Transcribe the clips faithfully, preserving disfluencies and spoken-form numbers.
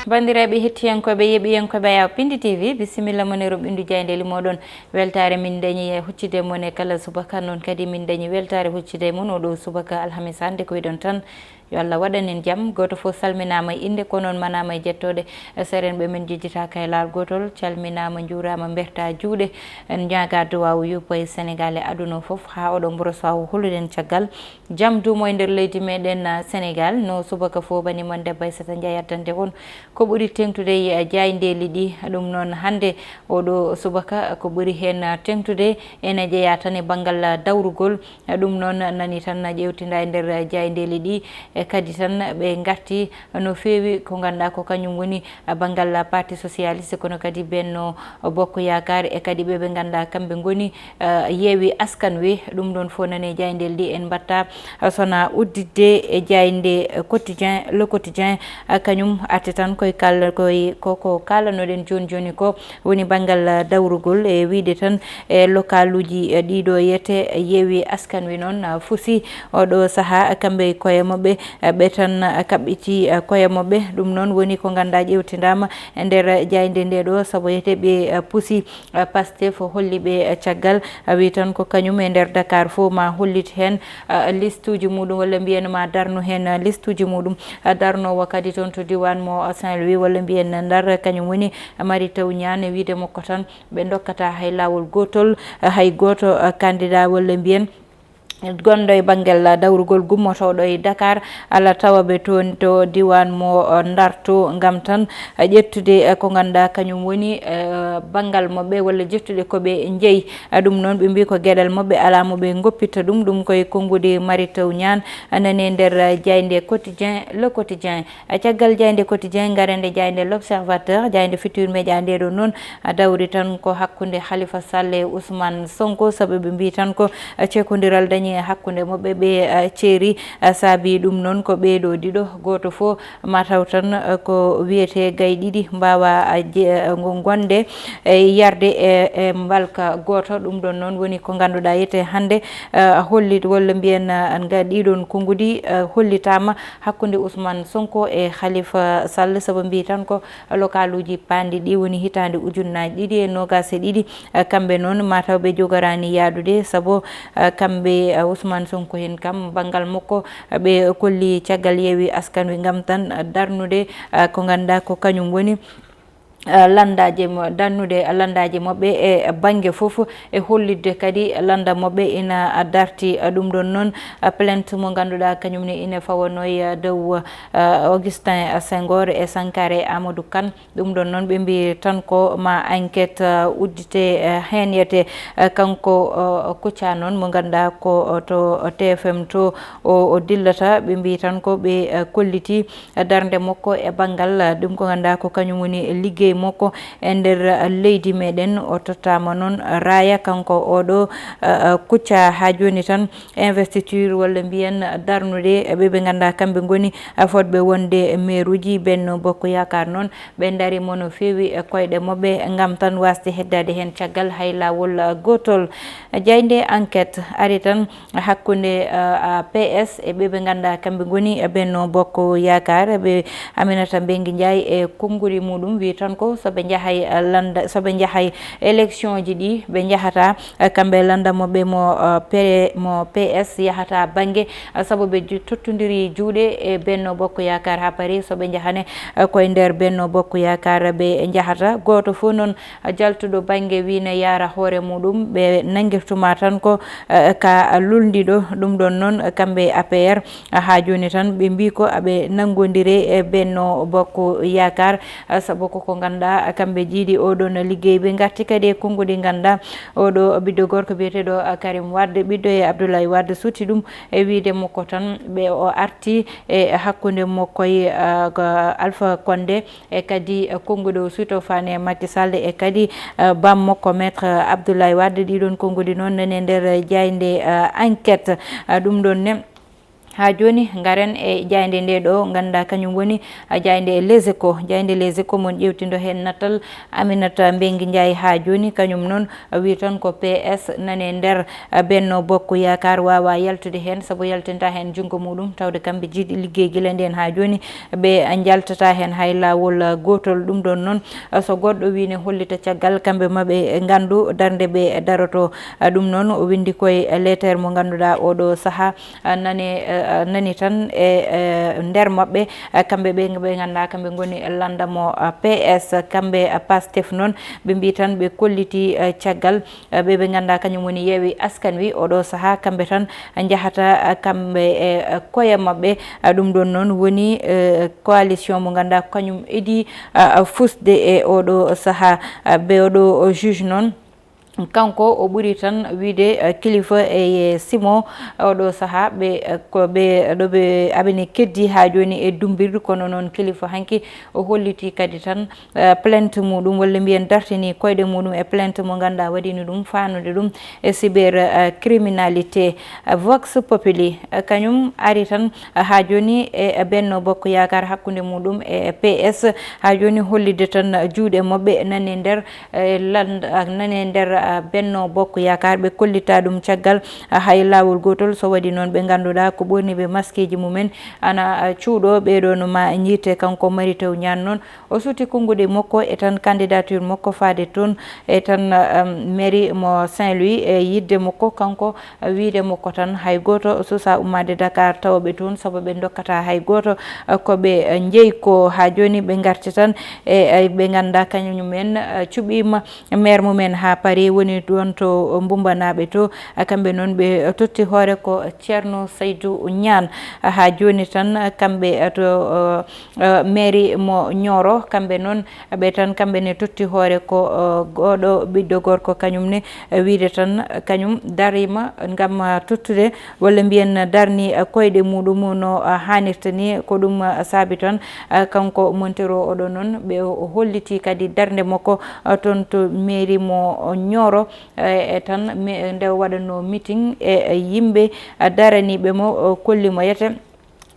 Banndiraaɓe hettiyankooɓe, yeɓiyankooɓe Ayaw Pindi T V, bisimilla mon e roɓɓindu jaayndeeli mooɗon. Weltaare min dañi e huccude mon e kala subaka, noon kadi min dañi weltaare huccude e mon oɗo subaka alhamis hannde. Ko wiɗon tan, yo Allah waɗan en jam. Gooto fof salminaama e innde, ko noon manaama e jettooɗe. Serenɓe men jejjitaaka e laawol gootol, calminaama, njuuraama, mbertaa juuɗe. En ñaagaa duwaawu yuppo e Senegaal e aduna o fof, haa oɗo mboro so holuɗen caggal. Jam duumo e nder leydi meɗen, ah, Senegaal, no subaka fof bani mon debbo Aissata Ndiaye addante on ko ɓuri teŋtude e, ah, jaayndeeli ɗi. Ɗum noon hannde oɗo subaka ko ɓuri heen, ah, teŋtude ene jeyaa tan e banngal, ah, dawrugol. Ah, ɗum noon nani tan ƴeewtinda e nder, ah, jaayndeeli ɗi. E kadi tan ɓe ngarti no feewi ko ngannduɗaa ko kañum woni, ah, banngal, ah, Parti Socialiste, kono kadi Benno Bokk Yaakaar e kadi ɓe ɓe ngannduɗaa kamɓe ngoni, ah, Yewwi Askan Wi. Ɗum ɗoon fof nani e jaayndeeli ɗi en mbaɗta, ah, sona udditde e jaaynde, eh, Quotidien, Le Quotidien, ah, kañum arti tan koye kal-, koye ko, ko kaalanoɗen jooni jooni ko woni banngal, ah, dawrugol e wiyde tan e lokaluuji, eh, ɗiɗo yiyete Yewwi Askan Wi noon, ah, fusi oɗo sahaa kamɓe e koye maɓɓe, eh, ɓe tan, ah, kaɓɓiti, ah, koye maɓɓe. Ɗum noon woni ko ngannduɗaa ƴeewtindaama e nder jaaynde nde ɗo, sabu yiyete ɓe, ah, pusi, ah, Pastef holli ɓe, ah, caggal, ah, wi tan ko kañum e nder Dakar fof ma hollit heen, ah, listuuji muɗum walla mbiyen ma darnu heen, ah, listuuji muɗum. Ah, darnoowo kadi toon to diiwaan mo, ah, Saint-Louis walla mbiyen Ndar, kañum woni, ah, Mary Teuw Niane, e wiyde makko tan ɓe ndokkataa hay laawol gootol, ah, hay gooto, ah, candidat walla mbiyen gonɗo e banngal, ah, dawrugol gummotooɗo e Dakar, alaa tawa ɓe toon to diiwaan mo, ah, Ndar to, ngam tan, ah, ƴettude, ah, ko ngannduɗaa kañum woni, ah, banngal maɓɓe walla ƴettude ko ɓe njeyi. Ah, ɗum noon ɓe mbii ko geɗal maɓɓe, alaa mo ɓe ngoppitta ɗum. Ɗum koye konnguɗi Mary Teuw Niane, ah, nani e nder, ah, jaaynde Quotidien, Le Quotidien. E caggal jaaynde Quotidien, ngaren e jaaynde L'Observateur. Jaaynde Futurs Médias nde ɗo noon, a, dawri tan ko hakkunde Khalifa Sall e Ousmane Sonko, sabu ɓe mbii tan ko, a, ceekondiral dañi e hakkunde maɓɓe, ɓe, a, ceeri, a, saabi ɗum noon ko ɓee ɗo ɗiɗo, gooto fof mataw tan, a, ko wiyetee gay ɗiɗi mbaawa, a, je-, a, ngo-, ngonde e yarde e, e mbalka gooto. Ɗum ɗoon noon woni ko ngannduɗaa yete hannde, a, hollit walla mbiyen, a, nga ɗiɗon konnguɗi, a, hollitaama hakkunde Ousmane Sonko e Khalifa Sall, sabu mbii tan ko lokaluuji paanɗi ɗi woni hitaande ujunnaaji ɗiɗi e noogaas e ɗiɗi, eh, kamɓe noon mataw ɓe jogoraani yaadude, sabu, eh, kamɓe, eh, Ousmane Sonko heen kam banngal makko, eh, ɓe kolli caggal Yewwi Askan Wi ngam tan, eh, darnude, eh, ko ngannduɗaa ko kañum woni, eh, lanndaaji mo-, darnude lanndaaji maɓɓe e bannge fof, e hollitde kadi lannda maɓɓe ina darti. Ɗum ɗoon noon, plainte mo ngannduɗaa kañum ne ina fawanoo e dow, eh, Augustin Senghor e Sankharé Amadou Kane. Ɗum ɗoon noon ɓe mbii tan ko ma enquête, eh, uddite, eh, heen yete, eh, kanko, eh, Kouthia noon mo ngannduɗaa ko, eh, to T F M to o, o dillata. Ɓe mbii tan ko ɓe, eh, kolliti darnde makko e banngal, eh, ɗum ko ngannduɗaa ko kañum woni liggey makko e nder, eh, leydi meɗen. O tottaama noon raaya kanko oɗo, eh, eh, Kouthia. Haa jooni tan investiture walla mbiyen darnude ɓe ɓe ngannduɗaa kamɓe ngoni, eh, fotɓe wonde meeruuji. Benno Bokk Yaakaar noon ɓe ndariima no feewi e koyɗe maɓɓe ngam tan waasde heddaade heen caggal hay laawol, eh, gootol. Jaaynde Enquête ari tan hakkunde, eh, P S e ɓe ɓe ngannduɗaa kamɓe ngoni, eh, Benno Bokk Yaakaar, ɓe Aminata Mbengue Ndiaye e konnguɗi muɗum wi tan ko so ɓe njahay, eh, lannda, so ɓe njahay élection ji ɗi ɓe njahata, eh, kamɓe lannda maɓɓe mo, eh, P-, mo P S yahata bannge, eh, sabu ɓe ju-, tottondiri juuɗe e Benno Bokk Yaakaar haa paari so ɓe njahane, eh, koye nder Benno Bokk Yaakaar ɓe njahata. Gooto fof noon jaltuɗo bannge wi ne yaara hoore muɗum, ɓe nanngirtuma tan ko, eh, ka lulndiɗo. Ɗum ɗoon noon kamɓe A P R haa jooni tan ɓe mbii ko aɓe nanngondire e Benno Bokk Yaakaar, eh, sabu ko ko ngannduɗaa kamɓe jiidi oɗoon liggey. Ɓe ngarti kadi e konnguɗi ngannduɗaa oɗo ɓiɗɗo gorko biyeteeɗo, eh, Karim Wade, ɓiɗɗo e Abdoulaye Wade, suuti ɗum e wiyde makko tan ɓe o arti e hakkunde makko e, eh, ko Alpha Condé, e kadi, eh, konnguɗo Suuto Fane Macky Sall, e kadi, eh, bammakko Maître Abdoulaye Wade. Ɗiɗon konnguɗi noon nani e nder jaaynde, eh, Enquête. Eh, ɗum ɗoon ne, Haa jooni, ngaren e jaaynde nde ɗo, ngannduɗaa kañum woni, a, jaaynde Les Échos. Jaaynde Les Échos, mon ƴeewtindo heen natal Aminata Mbengue Ndiaye. Haa jooni, kañum noon, a, wi tan ko P S nane nder, a, Benno Bokk Yaakaar, waawaa yaltude heen, sabu yaltinta heen junngo muɗum, tawde kamɓe jiiɗi liggey gila ndeen haa jooni, ɓe njaltata heen hay laawol, a, gootol. Ɗum ɗoon noon, a, so goɗɗo wii ne hollita caggal kamɓe maɓɓe nganndu darnde ɓe daroto. A, ɗum noon o winndi koye leeter mo ngannduɗaa oɗo sahaa, a, nane, a, nani tan e, e, nder maɓɓe, a, kamɓe ɓe, ɓe ngannduɗaa kamɓe ngoni lannda mo, a, P S. Kamɓe, a, Pastef noon, ɓe mbii tan ɓe kolliti, a, caggal, a, ɓe ɓe ngannduɗaa kañum woni Yewwi Askan Wi oɗo sahaa, kamɓe tan njahata, a, kamɓe e, a, koye maɓɓe. A, ɗum ɗoon noon woni, e, coalition mo ngannduɗaa kañum idii, a, a, fusde e oɗo sahaa. A, ɓe oɗo juge noon, kanko o ɓuri tan wiyde, eh, kilifa e Simon oɗo sahaa, ɓe, eh, ko ɓe ɗo ɓe aɓene keddi haa jooni e dumbirdu, kono noon kilifa hanki o holliti kadi tan, eh, plainte muɗum, walla mbiyen dartini koyɗe muɗum e plainte mo ngannduɗaa waɗini ɗum, faanude ɗum e cyber, eh, criminalité. Eh, Vox Populi, eh, kañum ari tan, eh, haa jooni e, e Benno Bokk Yaakaar hakkunde muɗum e P S, haa jooni hollitde tan juuɗe maɓɓe nani nder, eh, land-, ah, nani nder, ah, Benno Bokk Yaakaar. Ɓe kollita ɗum caggal, ah, hay laawol gootol, so waɗi noon ɓe ngannduɗaa ko ɓorniiɓe maskeeji mumen ana, ah, cuuɗo, ɓeeɗo no ma njiite. Kanko Mary Teuw Niane noon, o suuti konnguɗi makko e tan candidature makko faade toon e tan, um, mairie mo Saint-Louis e yiɗde makko kanko, uh, wiyde makko tan hay gooto suusa ummaade Dakar tawa ɓe toon, sabu ɓe ndokkataa hay gooto, uh, ko ɓe, uh, njeyi ko. Haa jooni ɓe ngarti tan e, e ɓe ngannduɗaa kañum en, uh, cuɓiima maire mumen haa Paris, woni ɗoon to Mbumbanaaɓe to, uh, kamɓe noon ɓe totti hoore ko Ceerno Saydu Ñaan. Uh, haa jooni tan, uh, kamɓe, uh, to, uh, eh, mairie mo Nioro, kamɓe noon, ɓe tan kamɓe ne totti hoore ko, eh, gooɗo ɓiɗɗo gorko, kañum ne, eh, wiyde tan, eh, kañum dariima ngam, eh, tottude walla mbiyen darni, eh, koyɗe muɗum no, eh, haanirta ni. Ko ɗum, eh, saabi tan, eh, kanko Montero oɗo noon, ɓe o holliti kadi darnde makko, eh, toon to mairie mo Nioro, eh, e tan mi-, nde o waɗanno meeting e, eh, yimɓe, eh, daraniiɓe mo, eh, kolli mo yete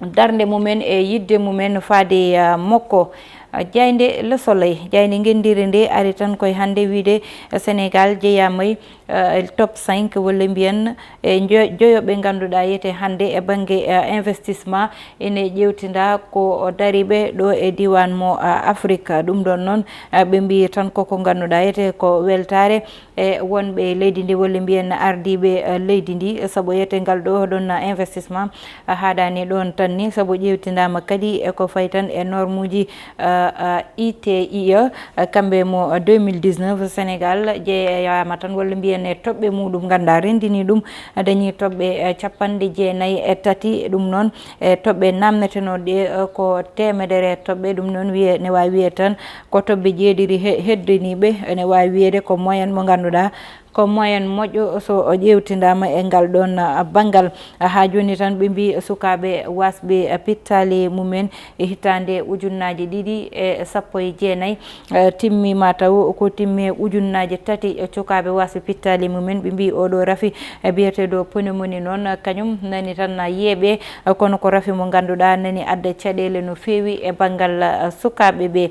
darnde mumen e yiɗde mumen faade, ah, makko. Ah, jaaynde Le Soleil, jaaynde ngenndire nde ari tan koye hannde wiyde, eh, Sénégal jeyaama e, eh, top cinq walla mbiyen e njo-, joyo ɓe ngannduɗaa yete hannde e bannge, eh, investissement ene ƴeewtinda ko dariiɓe ɗo e diiwaan mo, ah, Afrique. Ɗum ɗoon noon, ah, ɓe mbiyi tan koko ngannduɗaa yete ko weltaare e wonɓe leydi ndi, walla mbiyen ardiiɓe, eh, leydi ndi, sabu yete ngal ɗo ɗon investissement, eh, haaɗaani ɗoon tan ni, sabu ƴeewtindaama kadi e ko fayi tan e normuuji, eh, eh, I T I E, eh, kamɓe mo, eh, deux mille dix-neuf Sénégal jeyaama tan, walla mbiyen e toɓɓe muɗum, ngannduɗaa renndini ɗum, eh, dañi toɓɓe, eh, capanɗe jeenayi e tati, ɗum noon e toɓɓe naamnetenooɗe, eh, ko teemedere toɓɓe, ɗum noon wiye, ne waawi wiye tan ko toɓɓe jeeɗiɗi he-, heddiniiɓe, ene waawi wiyeede ko moyen mo ngannduɗaa ko moyen moƴƴo so o ƴeewtindaama e ngal ɗoon, ah, banngal. Ah, haa jooni tan ɓe mbii sukaaɓe waasɓe, ah, pittaali mumen e hitaande ujunnaaje ɗiɗi e sappo e jeenayi, eh, timmiima taw ko timmi ujunnaaje tati, eh, cukaaɓe waasɓe pittaali mumen. Ɓe mbii oɗo rafi, eh, biyeteeɗo pneumonie noon, eh, kañum nani tan na yeeɓe, eh, kono ko rafi mo ngannduɗaa nani adda caɗeele no feewi e banngal, eh, sukaaɓe ɓe.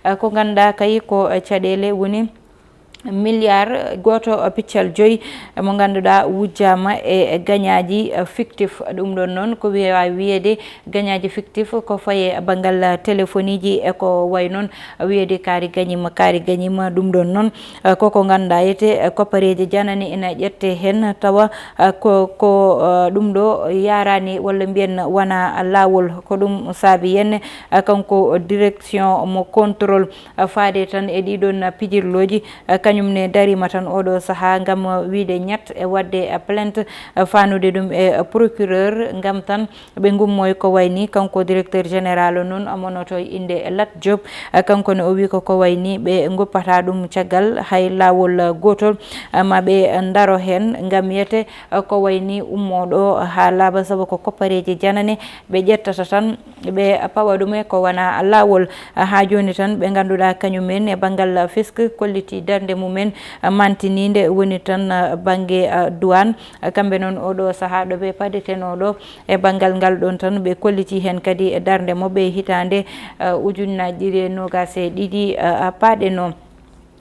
Eh, ko ngannduɗaa kay ko, eh, caɗeele woni milliard gooto, eh, piccal joyi, eh, mo ngannduɗaa wujjaama e, eh, gañaaji, eh, fictif. Ɗum ɗoon noon ko wiya wiyeede gañaaji fictif ko faye banngal, eh, téléphone iji e ko way noon, eh, wiyeede kaari gañiima, kaari gañiima. Ɗum ɗoon noon, eh, koko ngannduɗaa yete, eh, koppareeje janane ina ƴette heen tawa, eh, ko, ko, eh, ɗum ɗo yaaraani walla mbiyen wona laawol. Ko ɗum saabi heen, eh, kanko direction mo contrôle, eh, faade tan e ɗiɗon pijirlooji, eh, kañum ne dariima tan oɗo sahaa ngam wiyde ñat e waɗde, eh, plainte, eh, faanude ɗum e, eh, procureur ngam tan ɓe ngummoy ko wayni. Kanko directeur général o noon, a monoto innde Lat Diop, eh, kanko ne o wi ko ko wayni ɓe ngoppata ɗum caggal hay laawol, eh, gootol, eh, ma ɓe ndaro heen ngam yete, eh, ko wayni ummooɗo haa laaɓa, sabu ko koppareeje janane ɓe ƴettata tan, ɓe pawa ɗum e ko wona laawol. Eh, haa jooni tan ɓe ngannduɗaa kañum en e banngal fisc kolliti darnde mumen, eh, mantiniinde woni tan, eh, bannge, eh, douane. Eh, kamɓe noon, oɗo sahaa ɗo ɓe padetenoo ɗo e banngal ngal ɗoon tan, ɓe kolliti heen kadi darnde mo ɓe hitaande, eh, ujunnaaji ɗiɗi e noogaas e ɗiɗi, eh, paaɗenoo.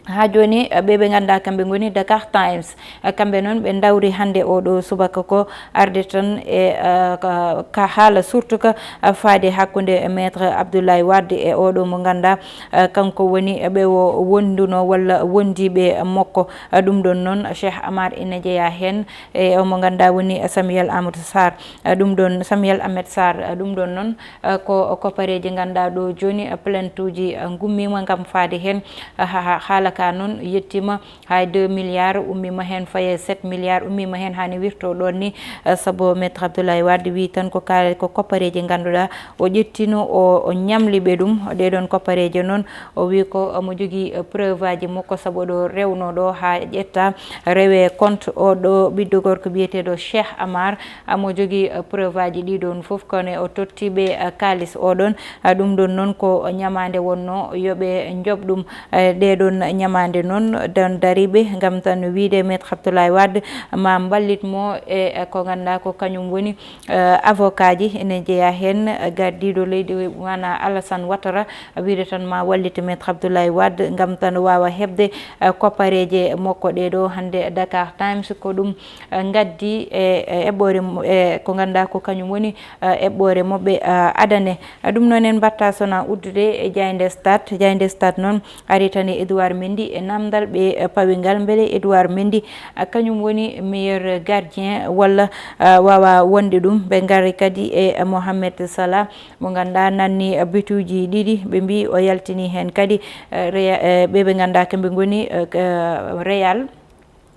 Haa jooni, eh, ɓe ɓe ngannduɗaa kamɓe ngoni Dakar Times. Eh, kamɓe noon ɓe ndawri hannde oɗo subaka ko arde tan e, eh, ka, ka haala surtout ka, eh, faade hakkunde Maître Abdoulaye Wade e oɗo mo ngannduɗaa, eh, kanko woni ɓe o wonduno walla wondiiɓe makko. Eh, ɗum ɗoon noon Cheikh Amar ina jeyaa heen e o mo ngannduɗaa woni Samuel Amadou Sarr. Eh, ɗum ɗoon Samuel Ahmed Sarr, eh, ɗum ɗoon noon, eh, ko koppareeji ngannduɗaa ɗo jooni, eh, plainte uji, eh, ngummiima ngam faade heen. Eh, ha, ha, haala ka noon yettiima. Hay deux milliards ummiima heen, faye sept milliards ummiima heen, haa ne wirtoo ɗoon ni, eh, sabu Maître Abdoulaye Wade wii tan ko kaali ko koppareeji ngannduɗaa o ƴettino, o, o ñamli ɓe ɗum. Ɗee ɗoon koppareeje noon, o wii ko omo jogii, eh, preuve aji makko, sabu ɗo rewnoo ɗo haa ƴetta, rewee compte o ɗo ɓiɗɗo gorko biyeteeɗo Cheikh Amar, omo jogii, eh, preuve aji ɗi ɗoon fof, kono o totti ɓe, eh, kaalis o ɗoon. Eh, ɗum ɗoon noon ko ñamaande wonnoo yo ɓe njoɓ ɗum. Eh, ɗee ɗoon ñamaande noon, ɗoon dariiɓe ngam tan wiyde Maître Abdoulaye Wade ma mballit mo e, e ko ngannduɗaa ko kañum woni, eh, avocat ji, ene jeyaa heen, eh, gardiiɗo leydi, maanaa Alassane Ouattara, wiyde tan ma wallite Maître Abdoulaye Wade ngam tan waawa heɓde, eh, koppareeje makko ɗee ɗo. Hannde Dakar Times ko ɗum, eh, ngaddi e, e eɓɓoore mo-, e ko ngannduɗaa ko kañum woni, eh, eɓɓoore mo ɓe, eh, adane. Eh, ɗum noon en mbaɗta sona uddude e jaaynde Stade. Jaaynde Stade noon ari tan e Edouard Mendy e namdal ɓe, eh, pawi ngal, mbele Edouard Mendy, eh, kañum woni meilleur gardien walla, eh, waawa wonde ɗum. Ɓe ngari kadi e, eh, Mohamed Salah mo ngannduɗaa nanni, eh, bituuji ɗiɗi. Ɓe mbii o yaltini heen kadi, eh, Reya-, eh, ɓe ɓe ngannduɗaa kamɓe ngoni, eh, k-, eh, Real.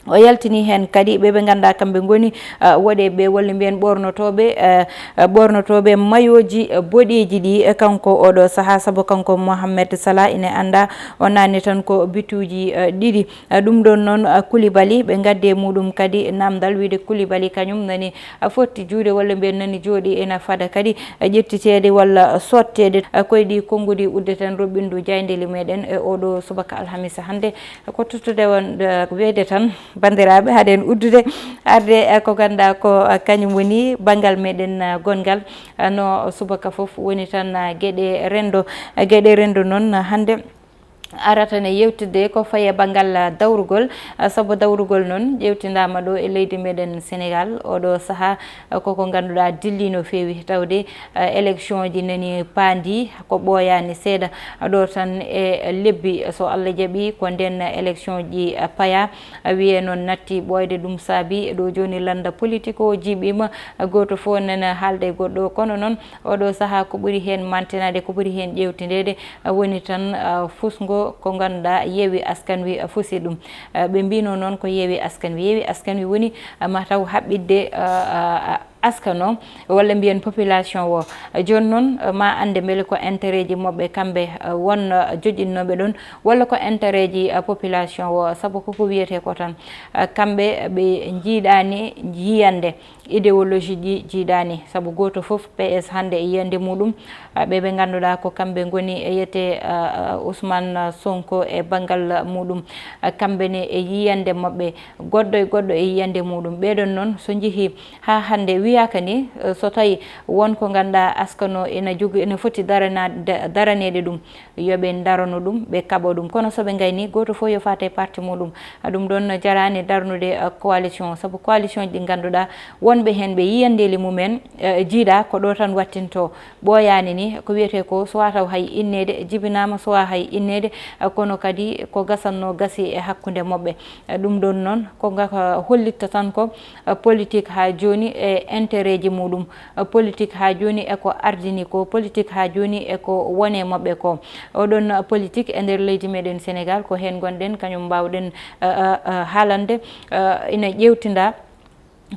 O yaltini heen kadi ɓe ɓe ngannduɗaa kamɓe ngoni, eh, woɗeeɓe walla mbiyen ɓoornotooɓe, eh, eh, ɓoornotooɓe mayooji, eh, boɗeeji ɗi. Eh, kanko oɗo sahaa, sabu kanko Mohamed Salah ine anndaa o nanni tan ko bituuji, eh, ɗiɗi. Eh, ɗum ɗoon noon, eh, Koulibaly, ɓe ngaddi e muɗum kadi namdal wiyde Koulibaly kañum nani, eh, fotti juuɗe walla mbiyen nani jooɗi ena fada kadi, eh, ƴettiteede walla sotteede. Eh, ko e ɗi konnguɗi uddeten roɓɓindu jaayndeeli meɗen e oɗo subaka alhamisa hannde. Ko tottude won, eh, ko wiyde tan, banndiraaɓe, haɗen uddude arde, eh, ko ngannduɗaa ko, eh, kañum woni banngal meɗen, eh, gonngal, eh, no subaka fof woni tan, eh, geɗe renndo. Eh, geɗe renndo noon, eh, hannde arata ne yewtidde ko faye banngal, eh, dawrugol, eh, sabu dawrugol noon ƴeewtindaama ɗo e leydi meɗen Senegaal. Oɗo sahaa, eh, koko ngannduɗaa dilli no feewi tawde, eh, élection ji nani paandi ko ɓooyaani seeɗa. Ɗo tan e lebbi, so Allah jaɓi, ko nden élection ji paya. Wiye noon natti ɓooyde, ɗum saabi ɗo jooni lannda politique o jiiɓiima, gooto fof nana haalda e goɗɗo. Kono noon oɗo sahaa ko ɓuri heen mantinaade, ko ɓuri heen ƴeewtindeede, woni tan, ah, fusngo ko ngannduɗaa Yewwi Askan Wi, ah, fusi ɗum. Ah, ɓe mbino noon ko Yewwi Askan Wi. Yewwi Askan Wi woni, ah, ma taw haɓɓitde, ah, ah, askano, walla mbiyen population o. Jooni noon, eh, ma annde mbele ko intérêt ji maɓɓe kamɓe, eh, won, eh, joƴƴinnooɓe ɗoon, walla ko intérêt ji, eh, population o, sabu koko wiyetee ko tan, eh, kamɓe ɓe njiiɗaani yiyannde, idéologie ji njiiɗaani, sabu gooto fof P S hannde e yiyannde muɗum, eh, ɓe ɓe ngannduɗaa ko kamɓe ngoni e yiyetee, eh, eh, Ousmane Sonko e banngal muɗum, eh, kamɓe ne e yiyannde maɓɓe, goɗɗo e goɗɗo e yiyannde muɗum. Ɓeɗon noon so njehii haa hannde wiyaaka ni, eh, so tawi won ko ngannduɗaa askano ina jogi, ina foti darana-, da-, daraneede ɗum, yo ɓe ndarano ɗum, ɓe kaɓo ɗum. Kono so ɓe ngayni, gooto fof yo faate parti muɗum. Ah, ɗum ɗoon jaraani darnude, eh, coalition, sabu coalition ji ɗi ngannduɗaa wonɓe heen ɓe yiyanndeeli mumen, eh, jiiɗa ko ɗo tan wattinto. Ɓooyaani ni, ko wiyetee ko, so wa taw hay inneede jibinaama, so wa hay inneede, eh, kono kadi ko gasatno gasi e hakkunde maɓɓe. Eh, ɗum ɗoon noon, ko ngaka hollitta tan ko, eh, politique haa jooni e intérêt ji muɗum. Eh, politique haa jooni e ko ardini ko, politique haa jooni e ko woni e maɓɓe ko. Oɗon politique e nder leydi meɗen Senegaal, ko heen ngonɗen, kañum mbaawɗen, eh, eh, eh, haalande, eh, ina ƴeewtinda.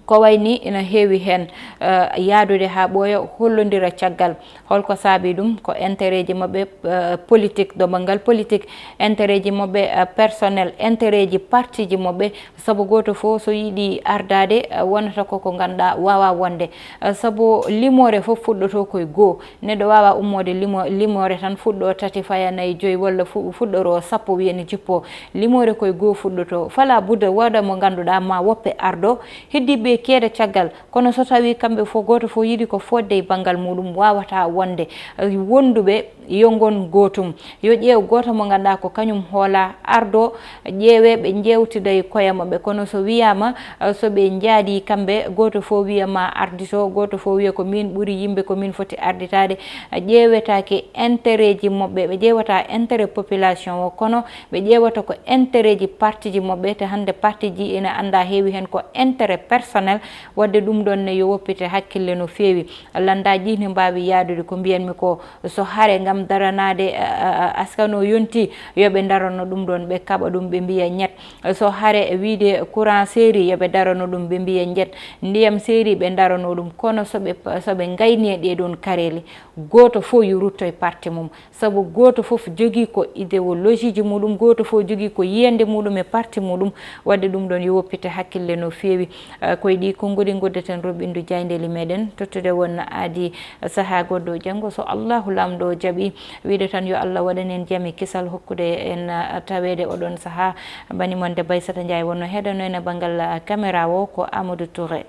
Ko wayni ina heewi heen, eh, yaadude haa ɓooya, hollondira caggal. Holko saabii ɗum? Ko intérêt ji maɓɓe, eh, politique, dombal ngal politique, intérêt ji maɓɓe, eh, personnel, intérêt ji parti ji maɓɓe. Sabu gooto fof so yiɗi ardaade, eh, wonata ko ko ngannduɗaa waawaa wonde. Eh, sabu limoore fof fuɗɗotoo ko e goo. Neɗɗo waawaa ummoode limo-, limoore tan fuɗɗoo tati, faya nayi, joyi, walla fu-, fuɗɗoroo sappo, wiya ne jippoo. Limoore ko e goo fuɗɗotoo. Fala budda wooda mo ngannduɗaa ma woppe ardo. Heddiiɓe keeda caggal. Kono so tawii kamɓe fof, gooto fof yiɗi ko fodde e banngal muɗum, waawataa wonde. Eh, wonduɓe yo ngon gootum. Yo ƴeew gooto mo ngannduɗaa ko kañum hoola, ardo, ƴeewee, ɓe njeewtida e koye maɓɓe. Kono so wiyaama, eh, so ɓe njaadii kamɓe, gooto fof wiya ma ardito, gooto fof wiya ko miin ɓuri yimɓe, ko miin foti arditaade. Eh, ƴeewetaake intérêt ji maɓɓe, ɓe ƴeewataa intérêt population o, kono ɓe ƴeewata ko intérêt ji parti ji maɓɓe. Te hannde parti ji ina anndaa heewi heen ko intérêt personnel, waɗde ɗum ɗoon ne yo woppite hakkille no feewi. Lanndaaji ne mbaawi yaadude ko mbiyanmi ko, so hare ngam daranaade, a, a, a, askan o yonti, yo ɓe ndarano ɗum ɗoon, ɓe kaɓa ɗum, ɓe mbiya ñet. So hare wiide courant seeri, yo ɓe darano ɗum, ɓe mbiya ñet. Ndiyam seeri, ɓe ndarano ɗum. Kono so ɓe, so ɓe ngayni e ɗee ɗoon kareeli, gooto fof yo rutto e parti mum. Sabu gooto fof jogii ko idéologie ji muɗum, gooto fof jogii ko yiyannde muɗum e parti muɗum. Waɗde ɗum ɗoon yo woppite hakkille no feewi. Eh, ko e ɗii konnguli ngoddeten roɓɓindu jaayndeeli meɗen, tottude won aadi sahaa goɗɗo janngo, so Allahu Laamɗo jaɓi. Wiide tan yo Allah waɗan en jam e kisal, hokkude en, eh, taweede oɗon sahaa. Bani mon debbo Aissata Ndiaye wonno heɗano en e banngal, eh, caméra o, ko Amadou Touré.